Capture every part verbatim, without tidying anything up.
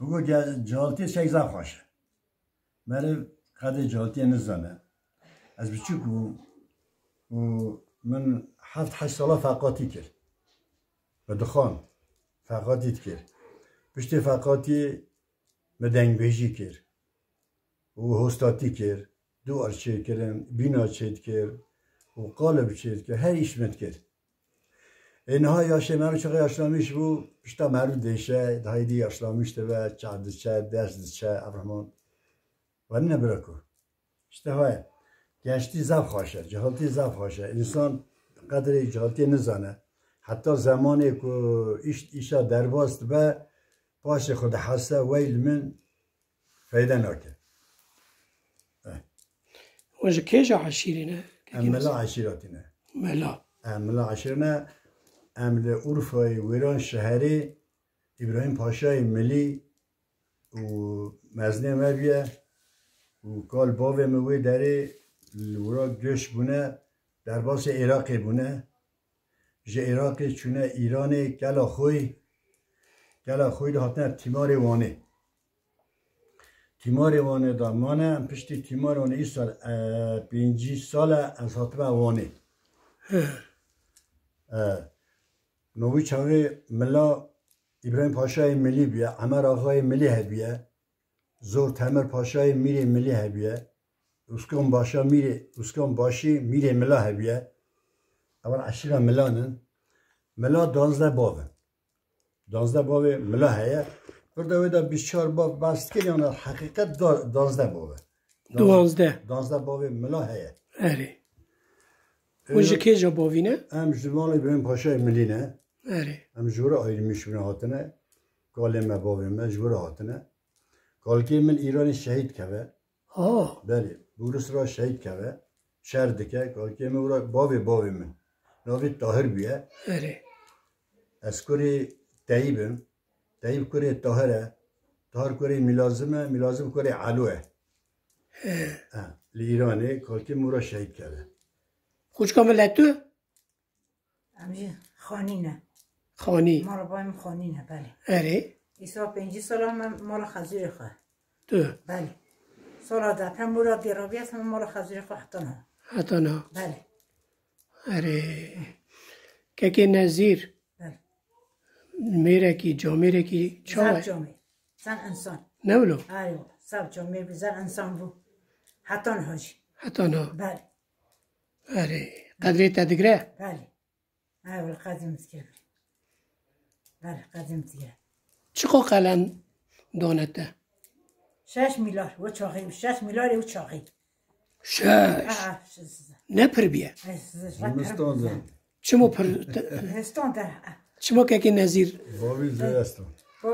Bû ge-, cihaltiyê çek zaf xweş e. Meriv qedê cihaltiyê nizane. Ez biçûk bûm û min heft heşt sala feqatî kir. Me dixwand, feqatî dikir. Piştê feqatiyê me dengbêjî kir û hostatî kir, duar çêkirin, bîna çêdikir û qalib çêdikir, her îş me dikir. Ê niha yaşê meriv çaxê yaşlamîş bû, pişta meriv dêşe, daha îdî yaşlamîş dibe, çax diçe, ders diçe, ev hema. Vanîne bira ku. İşte hay. Gençlî zaf xweş e, cahiltî zaf xweş e. Însan qedrê cahiltiyê nizane. Heta zemanê ku îş, îşa derbas dibe, paşê xwe dihese, weyl min, feyde nake. Eh. Hûn ji kê ji eşîrê ne? Em Mela eşîratî ne. Mela. Em Mela eşîrê ne. Em li Urfayê, Wêran şeherê, Îbrahîm Paşayê Milî û mezinê me bûye û kal bavê min wê derê li wira göç bûne, derbasê Iraqê bûne. Ji Iraqê çûne Îranê, kela xwe, kela xwe de hatine Tîmarê Wanê. Tîmarê Wanê de mane, em piştî Tîmarê Wanê îsal, e, pêncî sal e ez hatime Wanê. He. E, no wî çaxê Mila Îbrahîm Paşayê Milî bûye, Emer Axayê Milî hebûye, Zor Temir Paşayê Mîrê Milî hebûye, Uskan Başa Mîrê, Uskan Başî Mîrê Mila hebûye. Ewan eşîra Milan in. Mila duwazdeh bav in. Duwazdeh bavê Mila heye. Vir de wê de bîst çar bav behs dikir, yani heqîqet da-, duwazdeh bav e. Duwazdeh. Duwazdeh bavê Mila heye. Erê. Hûn ji kê ja bavî ne? Em ji mala Îbrahîm Paşayê Milî ne. Erê. Em ji wira ayrî mişûne hatine. Kalê me, bavê me ji wira hatine. Kalkê min Îranê şehîd keve. Ha. Belê, Bûris ra şehîd keve. Şer dike. Kalkê min wira bavê bavê min. Navê Tahir bûye. Erê. Ez kurê Teyîb im. Teyîb kurê Tahir e. Tahir kurê Mîlazim e. Mîlazim kurê Elo e. He. Ha, li Îranê kalkê min wira şehîd keve. Xwişka min le tu? Em jî Xanî ne. Xanî. Mala bavê min Xanî ne, belê. Erê. Îsal pêncî sala me mala xezûrê xwe. Tu. Belê. Sala deprem wira dê rabiye me mala xezûrê xwe heta niha. Heta niha. Belê. Erê. Kekê Nezîr. Belê. Mêrekî, camêrekî çawa ye? Zaf camêr. Zen insan. Ne wilo? Erê wala. Zaf camêr bû, zen insan bû. Heta niha jî. Heta niha. Belê. Erê. Qedrê te digre? Belê. Ay wala qedrê min digire. Belê, qedrê min digire. Çiqo qelen dane te? Şeş milyar, o çaxî, şeş milyar o çaxî. Şeş. Aa, şeş. Ne pir biye? Ay, siz, Zimistan de. Çimo pir te-, Zimistan de. Çimo kekê Nezîr? Bavî zêdestan.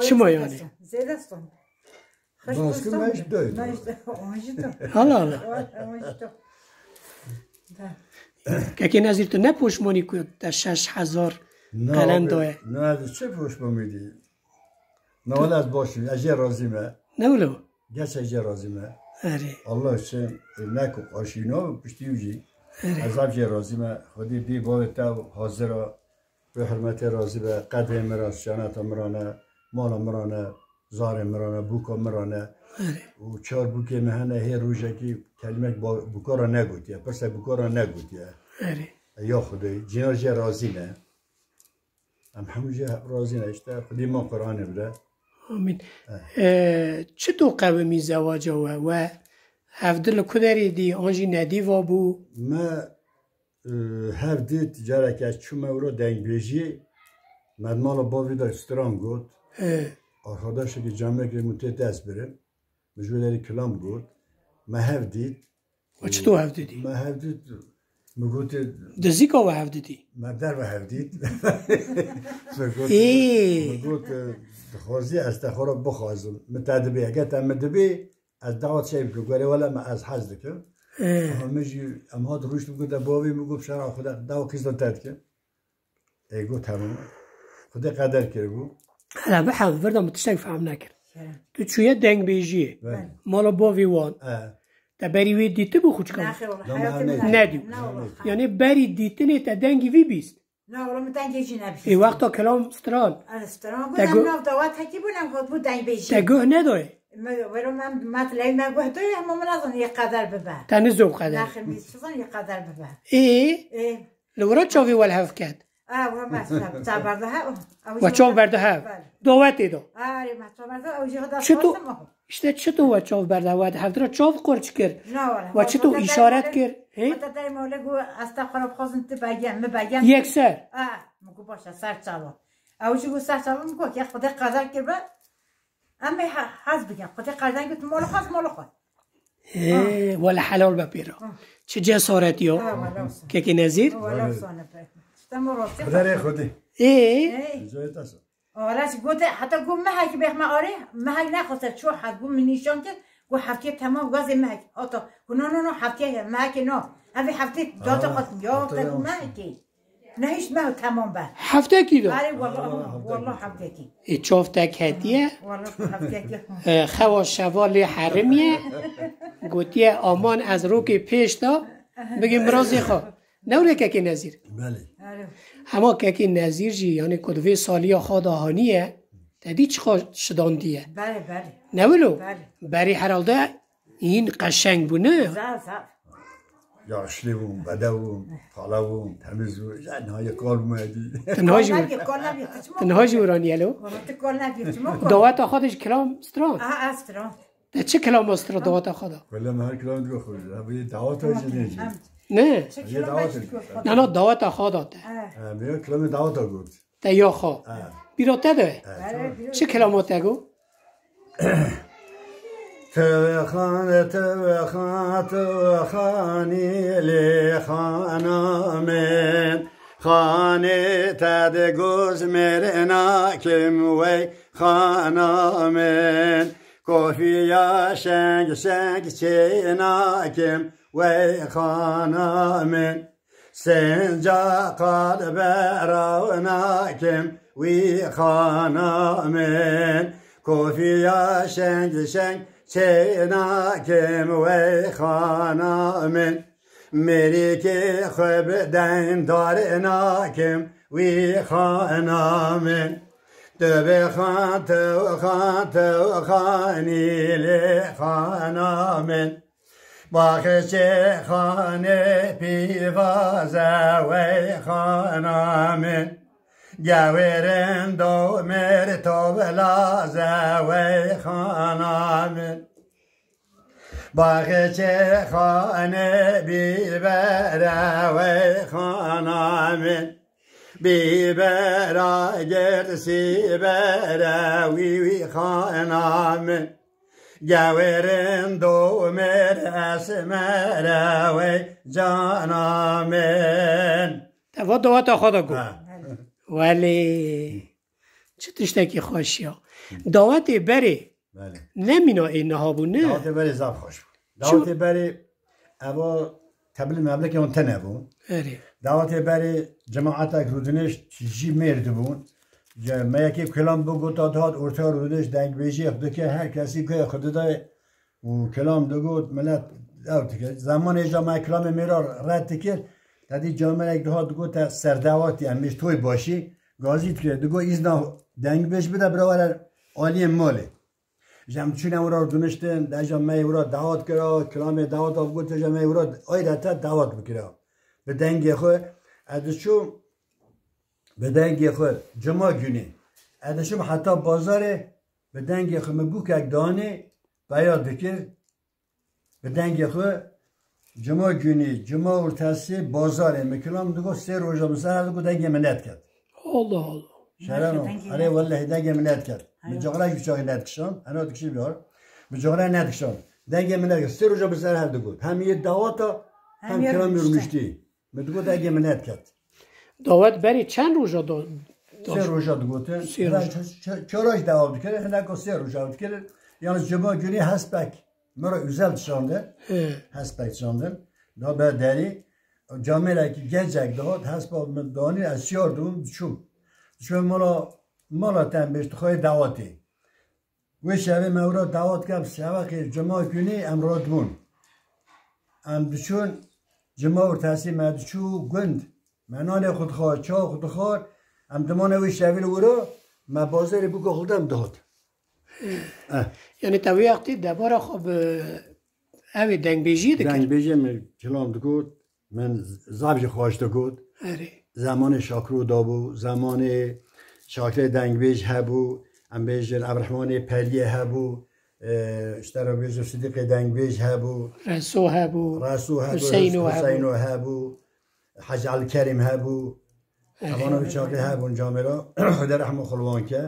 Çimo yani? Zêdestan. Baskı mecdeydi. Mecde, anjito. Hala hala. Anjito. Da. Kekê Nezîr, tu ne poşmanî ku te şeş hezar qelen daye? Na, ez çi poşmanî dî? Na, wala ez baş im, ez jê razî me. Ne wilo? Geç ez jê razî me. Erê. Allah için, e, ne ku qarşî na, piştî wî jî. Erê. Ez ev jê razî me. Xwedî dî bavê te hazir a. Bi hurmetê razî be, qedrê min ra, şaneta min ra ne, mala min ra ne, zarê min ra ne, bûka min ra ne. Erê. Û çar bûkê min hene, hê rojekî kelimek ba-, bûka ra negotiye, pirsek bûka ra negotiye. Erê. Ya Xwedê, cîna jê razî ne. Em hemû jê razî ne, işte, Xwedê ma Qur'anê bide. Amîn. Eh. E, çi to qewimî zewaca we? We hevdil li ku derê dî, an jî nedî va bû? Me Û hev dît, careke ez çûme wiro dengbêjî, me di mala bavî de stran got. He. Arkadaşekî camêrkê min tê dest birim. Min ji wê derî kilam got. Me hev dît. We çito hev didî? Me hev dît, min gotê, Dizîka we hev didî? Me derve hev dît. Min got, Ê. Min got, dixwazî ez te xwe re bixwazim. Min te dibê, heke te min dibê, Ez dawa çey bikim, gorê wele me ez hez dikim. Ee. Ama min jî em hat rûşt bikin de bavê min got şera xwe de dawa qîzda te dikim. Ê got tamam. Xwedê qeder kiribû. Hele bihev, vir de min tiştek fehm nekir. Kerem. Tu çûye dengbêjiyê. Belê. Mala bavê wan. Ee. Te berî wê dîtibû xwişka? Nexê wala, Dama heyatê ne. Min nedî. Ne wala. Yanî berî dîtinê te dengî vî bîst? Na wala min dengê jî nebihîst. Ê wexta kilam stran. Ez stran bû, te em nav dawa tekî bûn, em hatbû dengbêjî. Te guh nedoyê? Me, wero me, me tileyî me guh doyê, hema min nazan yê qeder bibe. Te nizo qeder. Naxir mi çizan yê qeder bibe. Ê? Ê. Li wira çavê we li hev ket? A, we me çav berda hev. We çav berda hev? Belê. Dawetê da? Arê, me çav berda, ew jî xwe da Çi tu, xwestim o. işte çi tu we çav berda, we hevdira çav qurç kir? Na wala. We çi tu îşaret kir? He? Heta derê mole got, ez te xwe re bixwazim, tu begem, mi begem. Yekser? A, mi got baş e, ser çava. Ew jî got ser çava, mi got, ya Xwedê qeder kir be. Em ê he-, hez bikin. Xwedê qerdan got, mala xwe, mala xwe. Ê, wele helal be pêra. Ha. Çi cesaretî ya. Ha, wele olsun. Kekê Nezîr? Wele olsun be. Ştemo rastî. Xwedê rê xwedî. Ê. Ê. Cayê te sor. Wele jî gote, heta got mehekî bêxme arê, mehek nexweste çû het, got min nîşan kir, got heftiyê temam, wezê mehek. Hata, got no, no, no, heftiyê ye, mehekê no. Evê heftiyê date xwestin, ya te got mehekê. Ne hîç me temam be. Heftekî de? Belê, wela, wela heftekî. Ê, çav te ketiye. Wela heftekî. E, xewa şeva lê herimiye. Gotiye, aman ez rokê pêş de bigim mirazê xwe. Ne wile kekê Nezîr? Belê. Belê. Hema kekê Nezîr jî, yanî ku di vê saliya xwe de haniye, te dî çiqa şidandiye. Belê, belê. Ne wilo? Belê. Berî herhalde Hîn qeşeng bû, ne? Zaf, zaf. Yaşlı bûn, bedew bûn, pala bûn, temiz bûn. Ya niha yê kal bû me dî. Tu niha jî Kol nebî, kol nebî, tu çima Ti niha jî kol nebî? Wiranî yelo. Wala tu kol nebî, tu çima kol? Daweta xwe de ji kilam stran. Aha, ez stran. Te çi kilama stran daweta xwe de? Wele me her kilam digo xwe. Ha, bu daweta Tamam, jî ne jî. Tamam. Ne? Çi Heye kilama daweta. Jî digo xwe? Na, na, daweta xwe de te. Ha. Ha, me kilamê daweta got. Te ya xwe. Ha. Bîra te de? Ha, Belê, tamam. bîra Çi te. Kilama te got? Tewxan, tewxan, tewxanî lê xana min. Xanê te de goz mêr nakim wey xana min. Kofiya şeng şeng çê nakim wey xana min. Senca qal beraw nakim wî xana min. Kofiya şeng şeng çê nakim wey xana min. Mêrikê xwe bi dendar nakim wî xana min. Tu bi xan, tu xan, tu xanî lê xana min. Baxçê xanê pîvaze wey xana min. Gewêrin domêr toblaze wey xana min. Baxçê xanê bîbere wey xana min. Bîbera gird sîbere wî wî xana min. Gewêrin domêr esmere wey cana min. Te va daweta xwe de got. Ha. Welê. Çi tiştekî xweş ya. Dawetê berê Belê. ne mîna ê niha bû, ne? Dawetê berê zaf xweş bû. Çi- Dawetê berê eva tebil meblekê hon tene bû. Erê. Dawetê berê cemaatek rûdinêş jî mêr dibûn. Ce-, me yekê kilam bigota dihat orta rûdinêş dengbêjiyê xwe dike, her kesî guhê xwe didayê û kilam digot, milet ew dike. Zemanê ca me kilamê mêra red dikir, tedî camerek dihat digot te serdewatî em mêj toy başî, gazî dikir. Digot îzna dengbêj bide bira were aliyê malê. Ji em çûne wira rûdiniştin, deja me wira dawet kira, kilamê dawet av gote, deja me wira ayrete dawet bikira. Bi dengê xwe, ez diçûm, bi dengê xwe, cuma günî. Ez diçûm heta bazarê, bi dengê xwe min bûkek danê, peya dikir, bi dengê xwe, cuma günî, cuma ortası bazarê, min kilam digot, sê roja min ser digot, dengê min nediket. Allah Allah. Şereno, Dengê erê min. wellehî dengê min nediket. Min Hayır. cixre ji çaxê nedikişan, eno dikişî biyar. Min cixre nedikişan. Dengê min nediket. Sê roja min ser hev digot. Hem yê dawata, Hem hem yê kilam rûniştî. rûniştî. Min digot dengê min nediket. Dawet berî çend roja do? Sê roja digotin. Sê Hinek roja. ço-, ço-, ço roj dawa dikirin, hinek o sê roja dikirin. Yalnız cuma günü hespek. Min re özel dişandin. He. Hespek dişandin. Da be derî. Camêrekî gencek dihat, hespa min danî, ez şiyar dibûm, diçûm. Diçûm mala, mala tenbêj dixwayê dawetê. Wê şevê me wira dawet kir, şevexê cuma günî em radibûn. Em diçûn, cuma ortasî me diçû gund. Me nanê xwe dixwar, çawa xwe dixwar, em dimane wê şevê li wira, me bazêrê bûka xwe dide em dihat. Eh. Yani te wê wextî debara xwe bi ew ê dengbêjiyê dikir. Dengbêjiyê min kilam digot, min zaf jî xweş digot. Erê. Zemanê Şakiro da bû, zemanê Şakirê dengbêj hebû, em bêjin Ebrehmanê Periyê hebû, e, işte re bêjin Sidîqê dengbêj hebû. Reso hebû, Reso hebû, Huseyno hebû. Huseyno hebû, Hecî Elkerîm hebû. Erê. Evana wî çaxê hebûn camêra, Xwedê rehma xwe li wan ke.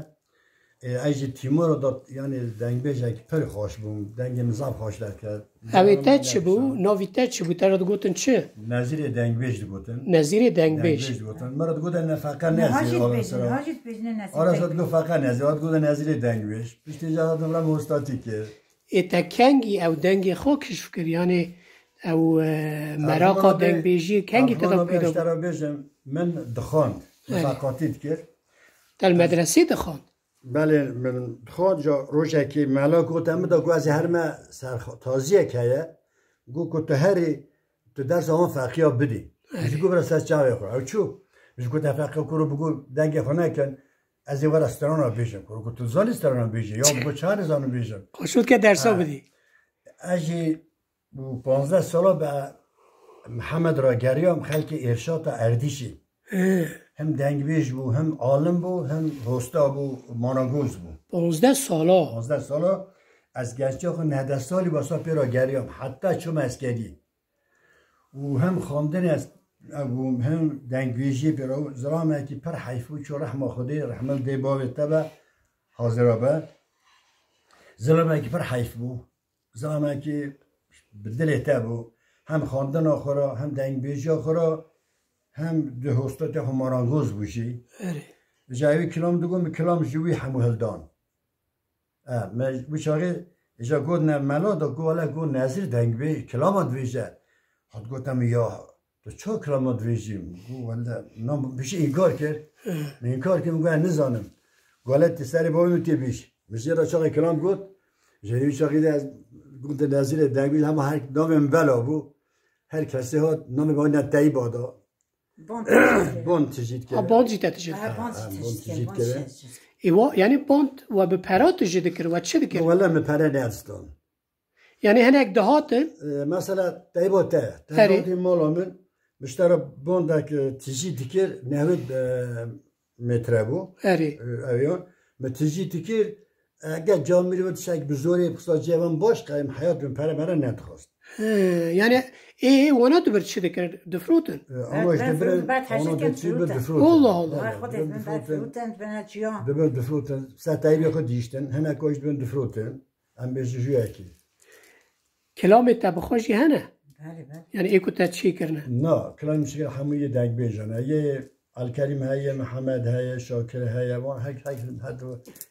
E, ez jî tîmara da, yani dengbêjek pir xweş bûm. Dengê min zaf xweş derket. Evê te çi bû? Navî te çi bû? Te re digotin çi? Nezîrê dengbêj digotin. Nezîrê dengbêj. Dengbêj digotin. Me re digotin ne feqe Niha nezîr, jî ara dibêjin, sera. Niha jî dibêjin ne nezîrê dengbêj. Ara sera digot feqe nezîr, ara digot nezîrê dengbêj. Piştî ca hatin re me hostatî kir. Ê te kengî ew dengê xwe kişf kir? Yani ew, e, meraqa dengbêjiyê kengî te de peyda bû? Ev ji te re bêjim, min dixwand, erê, min feqatî dikir. Te li medresê dixwand? Belê, min dixwand, ja rojekê mela gote min da, got ez ê herime ser taziyek heye. Got ku tu herî, tu dersa wan feqiya bidî. Erê. Ji got bira ser çavê xwe. Ew çû. Ji got te feqiya kuro bigot dengê xwe nekin. Ez ê were strana bêjim. Kuro got tu zanî strana bêjî. Ya got çare zanim bêjim. Xwe şût ke dersa bidî. Ez jî û panzdeh sala be Mihemed ra geriyam xelkê Êrşata Erdîşî. He. Hem dengbêj bû, hem alim bû, hem hosta bû, marangoz bû. Panzdeh sala? Panzdeh sala ez gençiya xwe nehdeh salî wesa pê ra geriyam. Heta çûm eskerî. Û hem xwendinê ez, ev bû, hem dengbêjiyê pê ra bû. Zilamekî pir heyf bû, çû rehma Xwedê, rehmet dê bavê te be, hazira be. Zilamekî pir heyf bû. Zilamekî bi dilê te bû. Hem xwendina xwe ra, hem dengbêjiya xwe ra, hem di hostatê xwe marangoz bû jî. Erê. Ji ewî kilam digot, min kilam ji wî hemû hildan. E, me wî çaxê îja got ne mela da, got wele, got Nezîr dengbêj kilama dibêje. Hat gote min ya, tu çawa kilama dibêjî? Got wele, nan bijî înkar kir. Min înkar kir, min got ez nizanim. Got wele tu serê bavê min tê bîj. Min jê re çaxê kilam got. Ji wî çaxê de ez gote Nezîrê dengbêj, hema her navê min bela bû. Her kesê hat navê bavê ne teyba da. Bond tijî dikir. Bond tijî dikir. Ha, bond jî te tijî dikir. Ha, bond tijî dikir. Ê wa, yani bond we bi pera tijî dikir, we çi dikir? Wele min pere nedistan. Yani hinek dihatin? E, mesela teyba te. Te hatî mala min, min ji te re bondek, e, tijî dikir, nehwêd, e, metre bû. Erê. E, ev ya. Min tijî dikir, Eger camîrê we tiştek bi zorê bixisa cihê van baş, qey em heyat bin pere mere nedixwast. He, yani ê, ê wana dibir çi dikir? Difirotin? E, ama işte dibir, ana de çi bir difirotin. Allah Allah. Dibir difirotin. Dibir difirotin. Setayî xwe diştin. Hinek o işte dibir difirotin. Em bêjin jûyekî. Kilamê te bi xwe jî hene? Belê, belê. Yani ê ku te çêkirine? Na, kilamê min çêkir hemû yê dengbêjan e. Yê Elkerîm heye, Mihemed heye, Şakir heye, wan hek, hek, her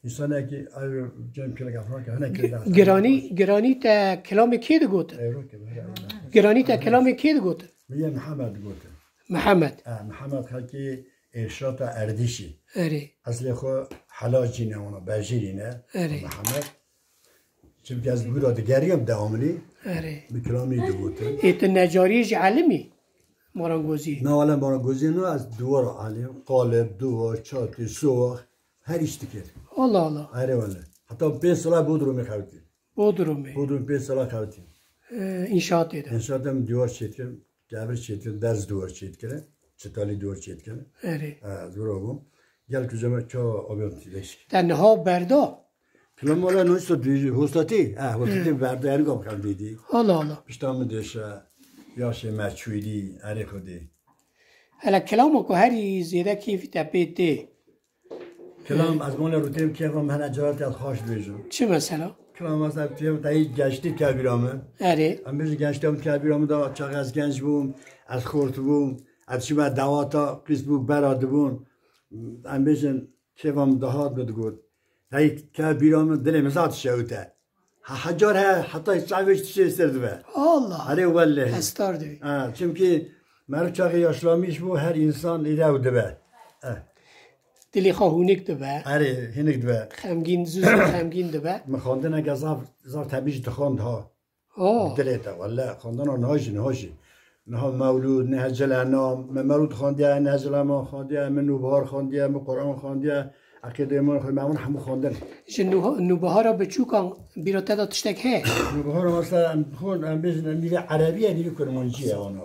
însanekî ev cem kile gafran ke, hinek kile. Giranî, giranî te kilamê kê digotin? Ewro ke, bere, bere. Giranî te kilamê kê digotin? Min yê Mihemed digotin. Mihemed. E, Mihemed xelkê Êrşata Erdîşî. Erê. Eslê xwe Helacî ne, wana Bejîrî ne. Erê. Mihemed. Çimkî ez bi wî re digeriyam devamlî. Erê. Bi kilamî digotin. Ê tu necariyê jî elimî? Marangozî? Na, wele marangozî ne, ez duwar elim. Qalib, duwar, çatî, sowax, her îş dikir. Allah Allah. Erê wele. Heta pênc sala Bodrumê xewtî. Bodrumê? Bodrum pênc sala xewtî. Ee, înşaatê de? Înşaatê min dîwar çêdikirin, kevir çêdikirin, derz dîwar çêdikirin, çitalî dîwar çêdikirin. Erê. Ee, ez wira bûm. Gel kucama çawa abiyon tîleşik. Te niha berda? Kilam wala no işte duyucu. Hostatî? Ha, hostatî berda, yani kom kan dedi. Allah Allah. Pişta min deşe, yaşê me çûyî, erê xwedî. Hele kilama ku herî zêde kêfî te pê tê. Kilam, ez mala rûtêm kêfa min hene carat ez xweş dibêjim. Çi mesela? Kilam, ez ev têm teyî gençtî kevbîra min. Erê. Em bêjin gençtî min kevbîra min da çax ez genç bûm, ez xort bûm, ez çûme dawata qîs bû bera dibûn. Em bêjin Kêfa min dihat min digot. Hey, ke bîra min dilê min zaf dişewite. Ha, hecar he, heta çavê tiştê ser dibe. Allah. Erê wellehî. Estar dibe. Ha, çimkî meriv çaxê yaşlanmış bû, her însan îrew dibe. Eh. Dilê xwe hûnik dibe. Erê, hinik dibe. Xemgîn, zû zû xemgîn dibe. Min xwendineke zaf, zaf temî jî dixwend ha. Oh. Dilê te, welle, xwendina niha jî, niha jî. Niha mewlûd, Nehecel Enam, me mewlûd xandiye, Nehecel Enam xandiye, me Nûbihar xandiye, me Quran xandiye, eqîdeyê me xwe, me hemû xwendin. Ji Nûha-, Nûbihara biçûkan bîra te de tiştek heye? Nûbihara mesela em bixwin, em bêjin, em nîvê erebî ye, nîvê kurmancî ye wana.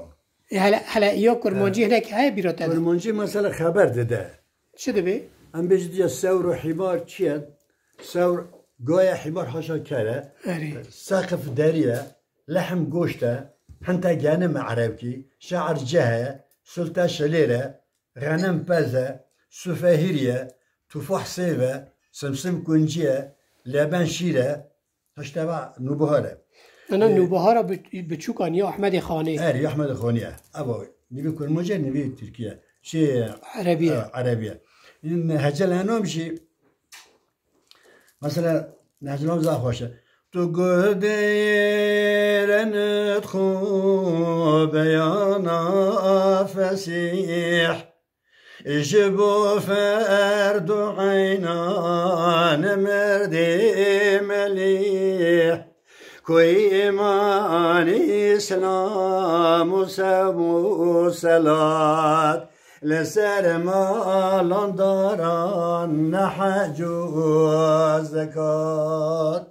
E, hele, hele ya kurmancî hinek heye bîra te de? Kurmancî mesela xeber dide. Çi dibê? Em bêjin diya sewr û hîmar çi ye? Sewr, goya hîmar haşa ker e. Erê. Seqif derî ye. Lehm goşt e. Hinte genim e erebkî. Şe'ir ceh e. Sulte şilêr e. Xenim pez e. Sufehîr ye. Tufah sêv e. Simsim kuncî ye. Leben şîr e. Hişteva Nûbihar e. Ana Ee, Nûbihara bi-, biçûkan ya Ehmedê Xanê. Er, ya Ehmedê Xanê ye. Eva, nîvê kurmancî ye, nîvê tirkî ye. Şey, Erebî ye. E, erebî ye. Nehecel Enam jî, mesela, Nehecel Enam zaf xweş e. Tu guh dêrenit xwe beyana fesîh. Ji bo ferd û eynan mirdî melîh, ku îman, îslam û sewm û selat li ser malandaran ne hec û zekat.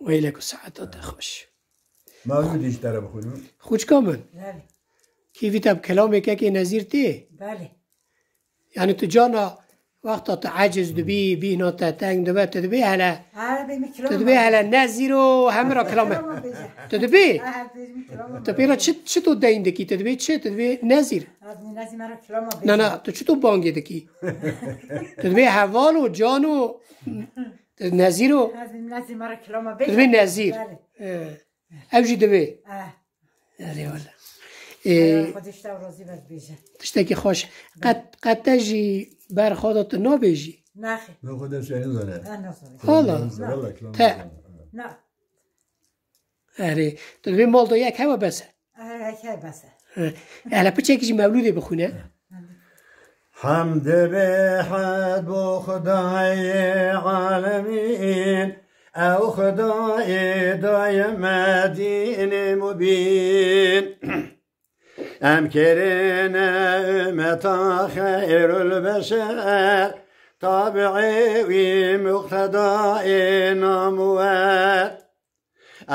Weylek û saeta te xweş. Mewlûdî ji te re bixwînim. Xwişka min. Belê. Kîvî te bi kelamê kekê Nezîr tê? Belê. Yani tu cana wexta tu eciz dibî, bîhna te teng dibe, tu dibê hele, Ha, bê min tu kilama dibê bêje. Hele Nezîr û hemira kilame. Kilama bêje. Tu dibê? Ha, bê min kilama Tu bêje. Pêra çi, çi tu deyn dikî? Tu dibê çi? Tu dibê Nezîr. Ha, bê Nezîr mera kilama bêje. Na, na, tu çi tu bangê dikî? Tu dibê heval û can û Nezîr û Ez Nezîr mera kilama bê. Divê Nezîr. Belê. Ee, ev jî divê. Eh. Erê wele. Ee, Xwedê ji te razî be bêje. Tiştekî xweş. Qet, qet te jî ber xwe de tu nabêjî? Nexê. Ben xwe de şey nizane. Ben nazanî. Hala. Valla kilam Te. Nizane. Na. Erê. Tu divê mal de yek hewe bes e. Erê, heke bes e. He. Hele piçekî jî mewlûdê bixwîne. Hemd bêhed bo Xwedayê alemîn, ew Xwedayê daye me dînê mubîn. Em kirine ummeta xeyrul beşer, tabi'ê wî muqtedayê namwer.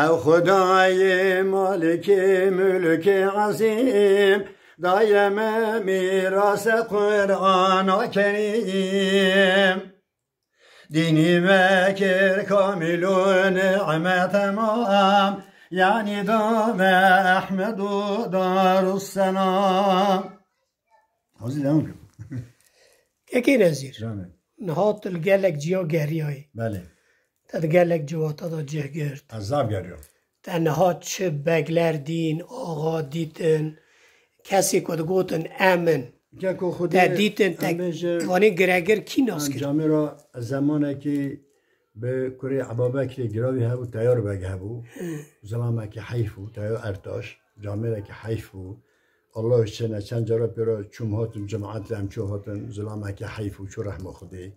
Ew Xwedayê Malikê Mulkê Ezîm, daye me mîrase Qur'ana Kerîm. Dînî me kir kamîl û nîme temam, yanî da me Ehmed û Darusselam. Hazir devam kim? Kekê Nezîr. Canım. Niha tu li gelek ciya geriyayî. Belê. Te di gelek civata de cih girt. Ez zaf geriyam. Te niha çi begler dîn, axa dîtin, kesê ku digotin em in. Keko Xwedê Te dîtin, te em bêje, wanê giregir kî nas em kir? Camêra zemanekî bi kurê Eba Bekrê Giravî hebû, Teyar Beg hebû. Hı. Zilamekî heyf bû, Teyar Ertaş. Camêrekî heyf bû. Allah çene çend cara pêra çûm hatim, cemaetle em çû hatin, zilamekî heyf û çû rehma Xwedê.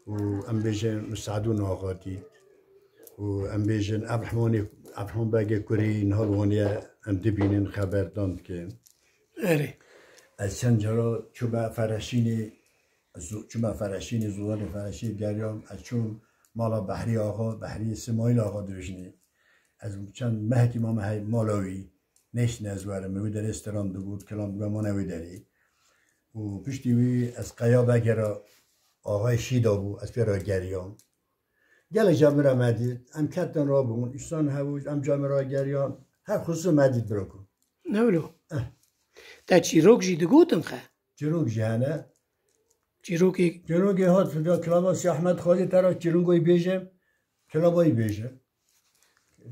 Û em bêjin Misadû naxatî. Û em bêjin Ebrehmanê, Ebrehman Begê kurî niha li Wanê ye, em dibînin, xeberdan dikin. Erê. Ez çend cara çûme Fereşînê, zu-, çûme Fereşînê, ziwanê Fereşî geriyam, ez çûm mala Behrî Axa, Behrî Simayîl Axa dibêjinê. Ez çend mehekî mame hey mala wî, nêştine ez werim, min wî derê stran digot, kilam dibe mane wê derê. Û piştî wî ez Qeya Begê re axayê Şîda bû, ez pê re geriyam. Gelek ca min re me dît, em ketin rabûn, îsan hebû, em camê rageriyan, her xusû me dît biro ku. Ne wilo? Eh. Te çîrok jî digotin xe? Çîrok jî hene. Çîrokê Çîrokê hat, ya Kilaba Sî Ehmed Xwedê te re çîrokê bêje, Kilaba yî bêje.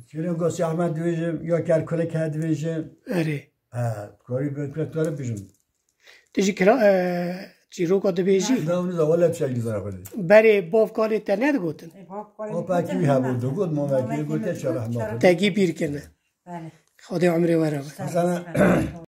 Çîroka Sî Ehmed dibêje, ya Kerkulek he dibêje. Erê. He, karî bi, bi, karî bijim. Tu jî kira, e, çîroka dibêjî? Nexê, nexê, wele çek dizana xwedî. Berê bav kalê te nedigotin? E, bav kalê O pekî digotin, wî hebû, ha. Digot, mamekî Mamekî gote, min çarah digot, ma. Çarah. Te gî bîr kirine. Belê. Xwedê umrê we re be. Sağ ol, Sana sağ ol.